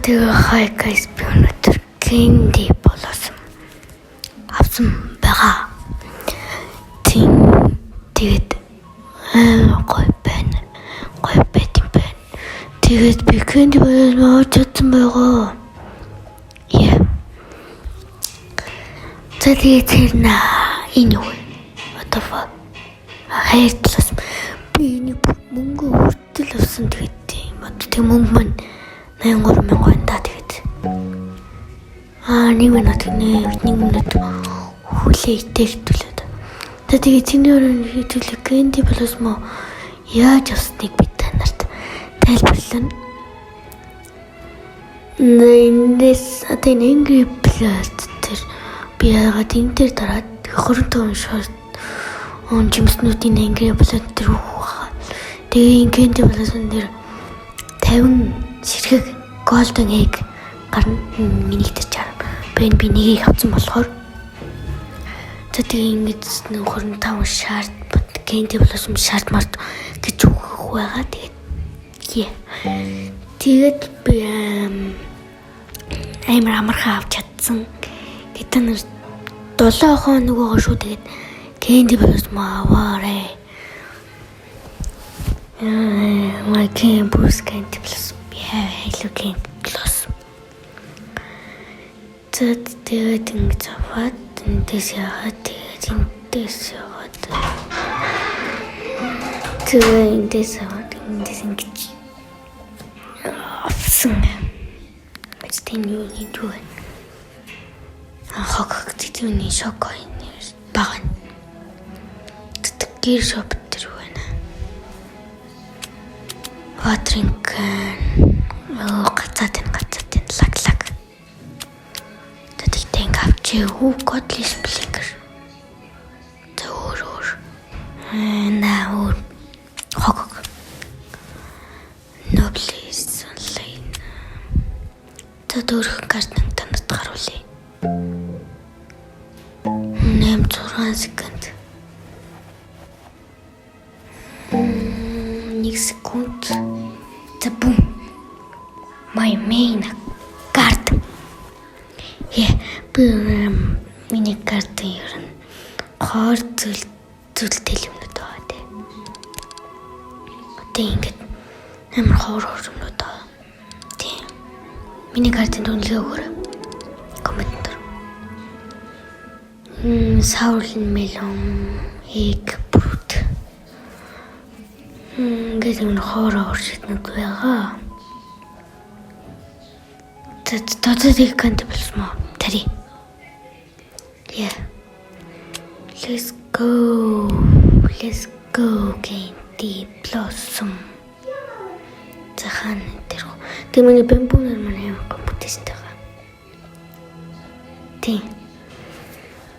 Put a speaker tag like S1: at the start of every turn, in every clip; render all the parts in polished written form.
S1: Тэгээ hi guys, би өнөөдөр Candy Blossom авсан байгаа. Тийм, тэгээд амар гоё байна. Гоё байт юм байна. Тэгээд би Candy Blossom авч чадсан байгаа. Yeah. За, тэгээд тэр энэ юу вэ? What the fuck? Хайр Blossom. Би энийг мөнгө хүртэл авсан, тэгээд тийм. Одоо тэг мөнгө маань 83 мянга байна да, тэгээд. 1 минут гинэ. 1 минут хүлээ итэхтүүлээд. За, тэгээд чиний өрөөнд хэдүүлээ Candy Blossom яаж авсныг би та нарт тайлбарлана. Эндээс одоо энэ Angry Blood тэр би яагаад энэ дээр дараад 25 short он жимснүүдийн Angry Blood тэр өгөх. Тэгээ энэ Candy Blossom дээр 50 ширхэг Golden Egg гарна. Миний дээр 60. Би энэ би нэгийг авсан болохоор. За, тэгээ ингэж 25 shard Candy Blossom shard март гэж өгөх байгаа. Тэгээд yeah. Тэгээд би амар амархан авч чадсан. Тэд нар 7 хоног байгаа шүү. Тэгээд Candy Blossom аваарэ. My campus Candy Blossom. Yeah, hello, Candy Blossom. За, тэгээд ингэж аваад эндээс яагаад, тэгээд эндээс яваад, тэгээ эндээс аваад, эндээс ингэж авсан. Гэж тийм юу юм юу вэ? А, хог гэдэг шок бага. Gear shop дээр юу байна? Watering can. Оо, гацаад байна, гацаад байна. Lag, lag. Тэгтээ ингээ авчээ. Хүү, godly sprinkler. За, өөр өөр. На, өөр. Хог. No, please, online. За, дөрхөн garden танад харуулъя. 8 6 секунд. 1 секунд. За, бум. My main garden. Yeah, би миний garden ер нь хоор зүйл зүйлтэй юмнууд байгаа тий. Одоо ингээд амар хоор хоор юмнууд байгаа. Тийм. Миний garden дүнлэгээ өгөөрэй. Comment дээр. Sour melon, egg, fruit. Ингээд юм хоор хоор шиднүүд байгаа. За, одоо тэг конт болсон уу? Тари. Yeah. Let's go. Let's go, Candy Blossom. За, хаана тэр. Тэг миний bamboo нар маань ямар гоо бүтээсэн байгаа. Тийм.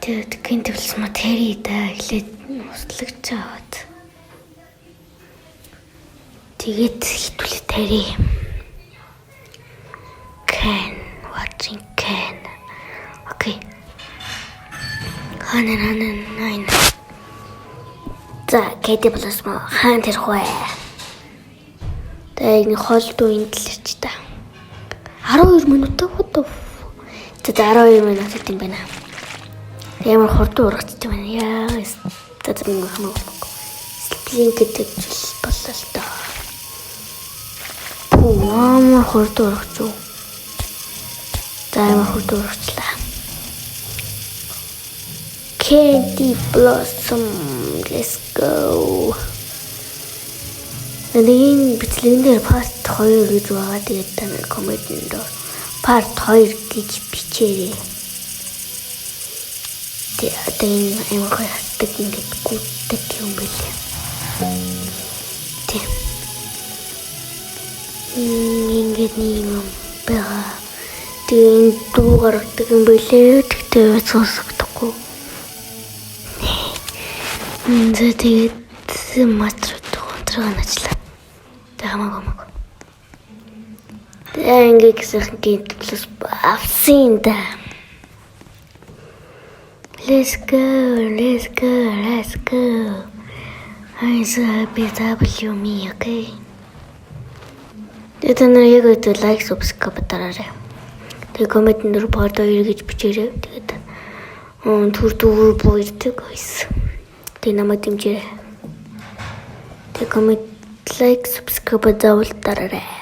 S1: Тэгээд Candy Blossom тари да, эхлээд услагч аваад. Тэгээд хитүүлээ тари. Can watching can. Okay. Хаана, хаана, nine. За, Candy Blossom хаана тэрх вэ? Тэгээ энэ хол дуу энэ талаар ч та. 12 минут, what the. За, 12 минут гэдэг юм байна. Ямар хурдан ургацтай байна. Яа. За, за, мөнгө хамаагүй. Splink гэдэг зүйл боллоо л доо. Пүү, амар хурдан ургач уу. За, амар хурдан ургачлаа. Candy Blossom, let's go. Нэг энэ бичлэгэн дээр part 2 гэж байгаа. Тэгээд та нар comment энд part 2 гэж бичээрэй. Тэгээ одоо энэ амар гоё хатдаг, ингээд гүтдэг юм билээ. Тэг. Ингээд нэг юм байгаа. Тэгээ энэ дуу гаргадаг юм билээ. Тэгтээ сонсогдохгүй. За, тэгээд мастер унтраа начлаа. Тэг хамаагүй, хамаагүй. Тэгээ ингээд гэсэн Candy Blossom авсан юм да. Let's go, let's go, let's go. I'm so happy, W me, okay? Тэгээ та нар яг өдөө like, subscribe дараарай. Тэгээ comment дээр part 2 гэж бичээрэй. Тэгээд түр дүүр буйрдаг, guys. Тэгээ намайг дэмжээрэй. Тэгээ comment, like, subscribe заавал дараарай.